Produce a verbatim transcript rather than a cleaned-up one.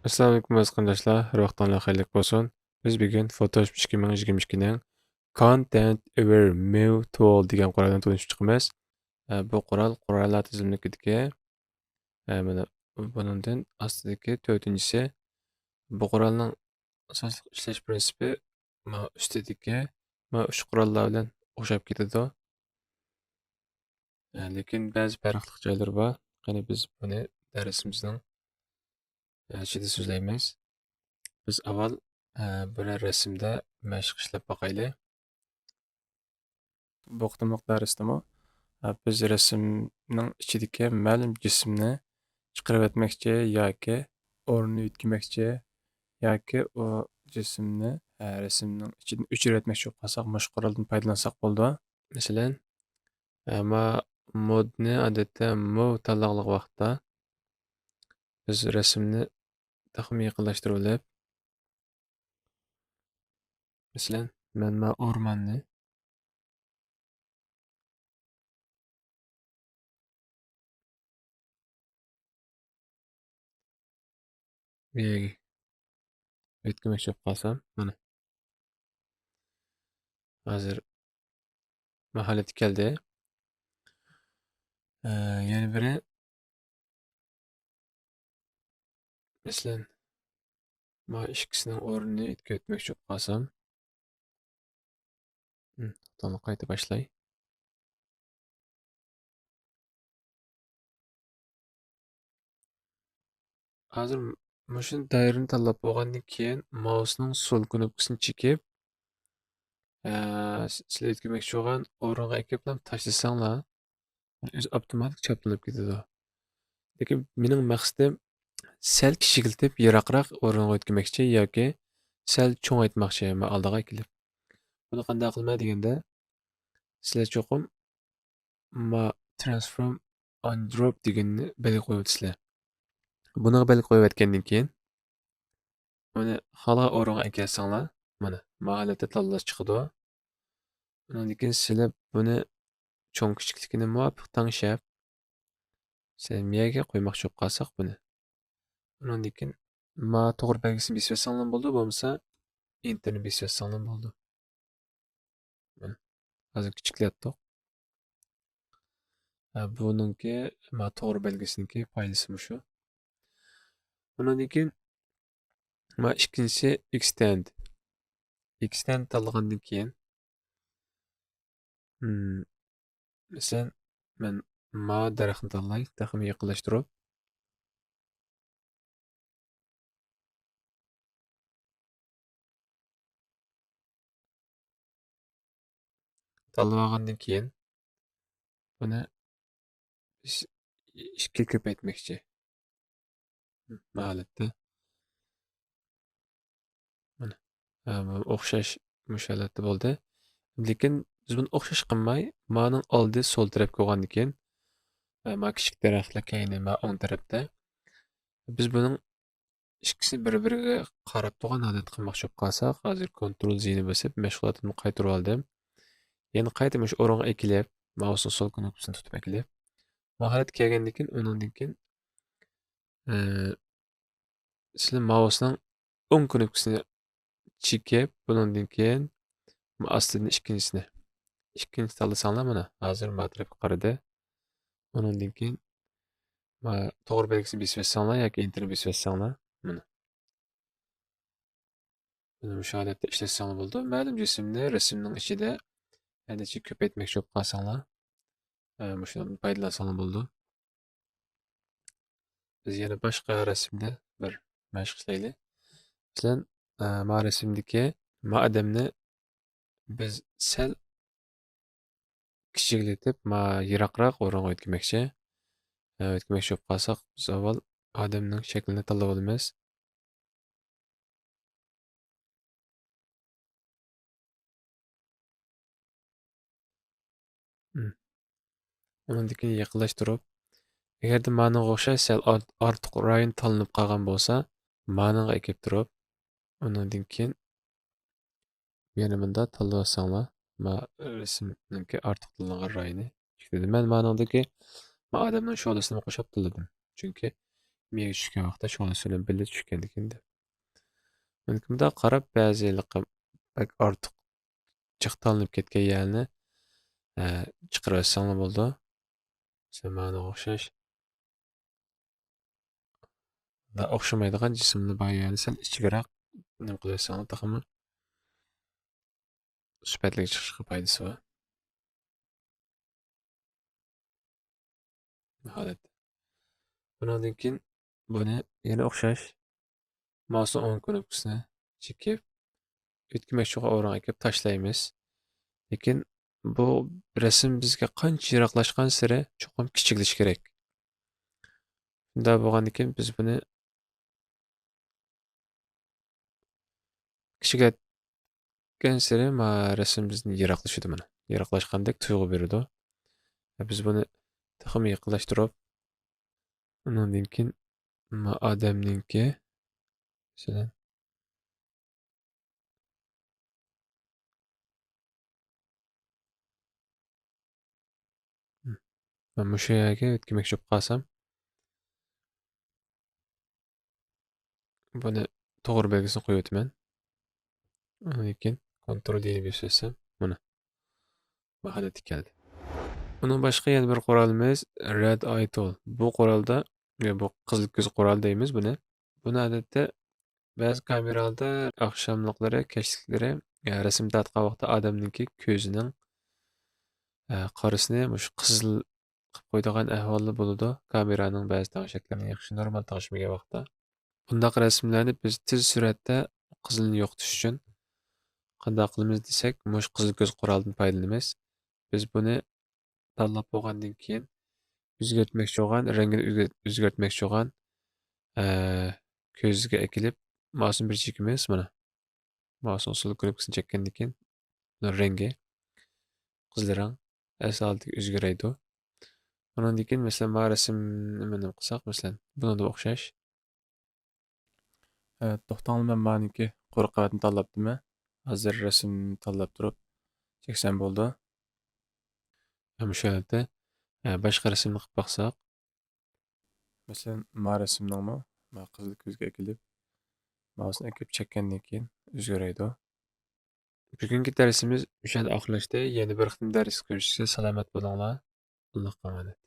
ئەسسالامۇئەلەيكۇم ئەزىز قېرىنداشلار، ۋاقتىڭلار خەيرلىك بولسۇن. بىز بۈگۈن Photoshop ئىككى مىڭ يىگىرمە ئىككىنىڭ Content Aware Move Tool دېگەن قورالىنى تونۇشۇپ چىقىمىز. ئە، بۇ قورال قوراللار تىزىملىكىدىكى، ئە، مانا بۇنىڭدىن ئاستىدىكى تۆتىنچىسى. بۇ قورالنىڭ ئاساسلىق ئىشلەش پىرىنسىپى ما ئۈستىدىكى ما ئۈچ قوراللار بىلەن ئوخشاپ كېتىدۇ. ئە، لېكىن بەزى پەرقلىق جايلىرى بار. قېنى بىز بۇنى دەرسىمىزنىڭ ئىچىدە سۆزلەيمىز. بىز ئاۋۋال، ئە، بىرەر رەسىمدە مەشىق ئىشلەپ باقايلى. بۇ قېتىملىق دەرستىمۇ، ئە، بىز رەسىمنىڭ ئىچىدىكى مەلۇم جىسىمنى چىقىرىۋەتمەكچى ياكى ئورنىنى ئۆتكۈمەكچى ياكى ئۇ جىسىمنى، ئە، رەسىمنىڭ ئىچىدىن ئۆچۈرۈۋەتمەكچى بولۇپ قالساق، مۇشۇ قورالدىن پايدىلانساق بولىدۇ. مەسىلەن، ئەمما مودنى ئادەتتە مو تاللىغانلىق ۋاقىتتا بىز رەسىمنى تېخىمۇ يېقىنلاشتۇرۇۋېلىپ، مەسىلەن، مەن ما ئورماننى ئۆتكۈمەكچى بولۇپ قالسام، مانا. ھازىر ما ھالەتكە كەلدى. ئە، يەنە بىرى، مەسىلەن، ما ئىككىسىنىڭ ئورنىنى ئۆتكۈزمەكچى بولۇپ قالسام. ھىم، توختاڭلار، قايتا باشلاي. ھازىر مۇشۇ دائىرىنى تاللاپ بولغاندىن كېيىن، مائۇسنىڭ سول كۇنۇپكىسىنى چېكىپ، ئە، سىلەر يۆتكىمەكچى بولغان ئورۇنغا ئەكىرىپ تاشلىساڭلار، ئۆزى ئاپتوماتىك چاپلىنىپ كېتىدۇ. لېكىن مېنىڭ مەقسىتىم سەل كىچىكلىتىپ يىراقراق ئورۇنغا يۆتكىمەكچى ياكى سەل چوڭايتماقچى، ما ئالدىغا ئەكېلىپ. بۇنى قانداق قىلىمەن دېگەندە، سىلەر چوقۇم ما transform on drop دېگىنىنى بەلگە قويۇۋېتىسىلەر. بۇنىڭغا بەلگە قويۇۋەتكەندىن كېيىن، ئۇنى خالىغان ئورۇنغا ئەكەلسەڭلار، مانا، ما ھالەتتە تاللاش چىقىدۇ. ئۇنىڭدىن كېيىن سىلەر بۇنى چوڭ كىچىكلىكىنى مۇۋاپىق تەڭشەپ، سەل مىيەگە قويماقچى بولۇپ قالساق بۇنى. ئۇنىڭدىن كېيىن ما توغرا بەلگىسىنى بېسىۋەتسەڭلارمۇ بولىدۇ، بولمىسا ئېنتېرنى بېسىۋەتسەڭلارمۇ بولىدۇ. مانا، ھازىر كىچىكلەتتۇق. ھە، بۇنىڭكى، ما توغرا بەلگىسىنىڭكى پايدىسى مۇشۇ. ئۇنىڭدىن كېيىن، ما ئىككىنچىسى extend. Extend تاللىغاندىن كېيىن، مم، مەسىلەن، مەن ما دەرەخنى تاللاي، تېخىمۇ يېقىنلاشتۇرۇپ. تاللىۋالغاندىن كېيىن، بۇنى بىز ئىككىگە كۆپەيتمەكچى. ما ھالەتتە. مانا. ھە، بۇ ئوخشاش مۇشۇ ھالەتتە بولدى. لېكىن بىز بۇنى ئوخشاش قىلماي، مانىڭ ئالدى سول تەرەپكە بولغاندىكىن، ھە، ما كىچىك دەرەخلەر كەينى ما ئوڭ تەرەپتە. بىز بۇنىڭ ئىككىسىنى بىر-بىرىگە قاراپ تۇرغان ھالەتتە قىلماقچى بولۇپ قالساق، ھازىر كونترول زىنى بېسىپ، مەشغۇلاتتىن قايتۇرۇۋالدىم. يەنە قايتا مۇشۇ ئورۇنغا ئەكېلىپ، مائۇسنىڭ سول كنوپكىسىنى تۇتۇپ ئەكېلىپ، ما ھالەتكە كەلگەندىن كېيىن، ئۇنىڭدىن كېيىن، ئە، سىلەر مائۇسنىڭ ئوڭ كنوپكىسىنى چېكىپ، بۇنىڭدىن كېيىن ئاستىدىن ئىككىنچىسىنى، ئىككىنچىسىنى تاللىساڭلار، مانا، ھازىر ما تەرەپكە قارىدى. ئۇنىڭدىن كېيىن، ما، توغرا بەلگىسىنى بېسىۋەتسەڭلار ياكى ئېنتېرنى بېسىۋەتسەڭلار، مانا. مانا مۇشۇ ھالەتتە ئىشلەتسەڭلار بولىدۇ. مەلۇم جىسىمنى رەسىمنىڭ ئىچىدە يەنىچە كۆپەيتمەكچى بولۇپ قالساڭلار، ئە، مۇشۇندىن پايدىلانساڭلار بولىدۇ. بىز يەنە باشقا رەسىمدە بىر مەشىق ئىشلەيلى. مەسىلەن، ئە، ما رەسىمدىكى ما ئادەمنى بىز سەل كىچىكلىتىپ، ما يىراقراق ئورۇنغا ئۆتكۈمەكچى. ئە، ئۆتكۈمەكچى بولۇپ قالساق، بىز ئاۋۋال ئادەمنىڭ شەكلىنى تاللاپ ئالىمىز. مم. ئۇنىڭدىن كېيىن يېقىنلاشتۇرۇپ، ئەگەردە مانىڭغا ئوخشاش سەل ئار-، ئارتۇق رايون تاللىنىپ قالغان بولسا، مانىڭغا ئەكېلىپ تۇرۇپ، ئۇنىڭدىن كېيىن يەنە مۇنداق تاللىۋالساڭلار، ما رەسىمنىڭكى ئارتۇق تاللانغان رايىنى چىقىدۇ. مەن مانىڭدىكى ما ئادەمنىڭ شولىسىنى قوشۇپ تاللىدىم. چۈنكى مېڭىگە چۈشكەن ۋاقىتتا شۇڭا سۆلەم بىللە چۈشكەندىكىن دەپ. مۇمكىن بۇنداق قاراپ بەزى ھېلىقى بەك ئارتۇق جىق تالىنىپ كەتكەن يەرنى، ئە، چىقىرىۋەتسەڭلار بولىدۇ. مەسىلەن، مانا ئوخشاش. ئوخشىمايدىغان جىسىملار بار يەرنى سەل ئىچىگىرەك نېمە قىلىۋەتسەڭلار تېخىمۇ سۈپەتلىك چىقىشقا پايدىسى بار. ھالەت. بۇنىڭدىن كېيىن بۇنى يەنە ئوخشاش ماۋسنىڭ ئوڭ كۇنۇپكىسىنى چېكىپ، ئۆتكۈمەكچى بولغان ئورۇنغا ئەكىپ تاشلايمىز. لېكىن بۇ رەسىم بىزگە قانچە يىراقلاشقانسېرى چوقۇم كىچىكلىشى كېرەك. شۇنداق بولغاندىكىن بىز بۇنى كىچىكلەتكەنسېرى ما رەسىم بىزدىن يىراقلىشىدۇ مانا. يىراقلاشقاندەك تۇيغۇ بېرىدۇ. بىز بۇنى تېخىمۇ يېقىنلاشتۇرۇپ، ئۇنىڭدىن كېيىن ما ئادەمنىڭكى، مەسىلەن، مەن مۇشۇ يەرگە ئۆتكۈمەكچى بولۇپ قالسام، بۇنى توغرا بەلگىسىنى قويۇۋېتىمەن. ئاندىن كېيىن كونترول دى بېسىۋەتسەم، مانا، بۇ ھالەتكە كەلدى. ئۇنىڭ باشقا يەنە بىر قورالىمىز رەد ئاي تۇل. بۇ قورالدا، يا بۇ قىزىل كۆز قورالى دەيمىز بۇنى. بۇنى ئادەتتە بەزى كامېرالاردا ئاخشاملىقلىرى، كەچلىكلىرى، يا رەسىم تارتقان ۋاقتىدا ئادەمنىڭكى كۆزىنىڭ، ئە، قارىسىنى مۇشۇ قىزىل قىلىپ قويىدىغان ئەھۋاللا بولىدۇ. كامېرانىڭ بەزى تەڭشەكلىرىنى ياخشى نورمال تەڭشىمىگەن ۋاقىتتا. بۇنداق رەسىملەرنى بىز تېز سۈرئەتتە قىزىلنى يوقىتىش ئۈچۈن قانداق قىلىمىز دېسەك، مۇشۇ قىزىل كۆز قورالىدىن پايدىلىنىمىز. بىز بۇنى تاللاپ بولغاندىن كېيىن ئۆزگەرتمەكچى بولغان، رەڭگىنى ئۆزگەر-، ئۆزگەرتمەكچى بولغان، ئە، كۆزگە ئەكېلىپ، ماۋسنى بىر چېكىمىز، مانا. ماۋسنىڭ سول كۇنۇپكىسىنى چەككەندىن كېيىن، بۇنىڭ رەڭگى قىزىل رەڭ ئەسلى ھالىتىگە ئۆزگىرەيدۇ. ئۇنىڭدىن كېيىن، مەسىلەن، ما رەسىمنى نېمە قىلساق، مەسىلەن، بۇنىڭغا ئوخشاش. ئە، توختاڭلار، مەن مانىڭكى قۇرۇق قەۋەتنى تاللاپتىمەن. ھازىر رەسىمنى تاللاپ تۇرۇپ چەكسەم بولىدۇ. ھەم شۇ ھالەتتە، ئە، باشقا رەسىمنى قىلىپ باقساق. مەسىلەن، ما رەسىمنىڭمۇ ما قىزىل كۆزگە ئەكېلىپ، ماۋسنى ئەكىپ چەككەندىن كېيىن ئۆزگىرەيدۇ. بۈگۈنكى دەرسىمىز مۇشۇ يەردە ئاخىرلاشتى. يەنە بىر قېتىم دەرسكە كۆرۈشكىچە سالامەت بولۇڭلار. ئاللاھقا ئامانەت.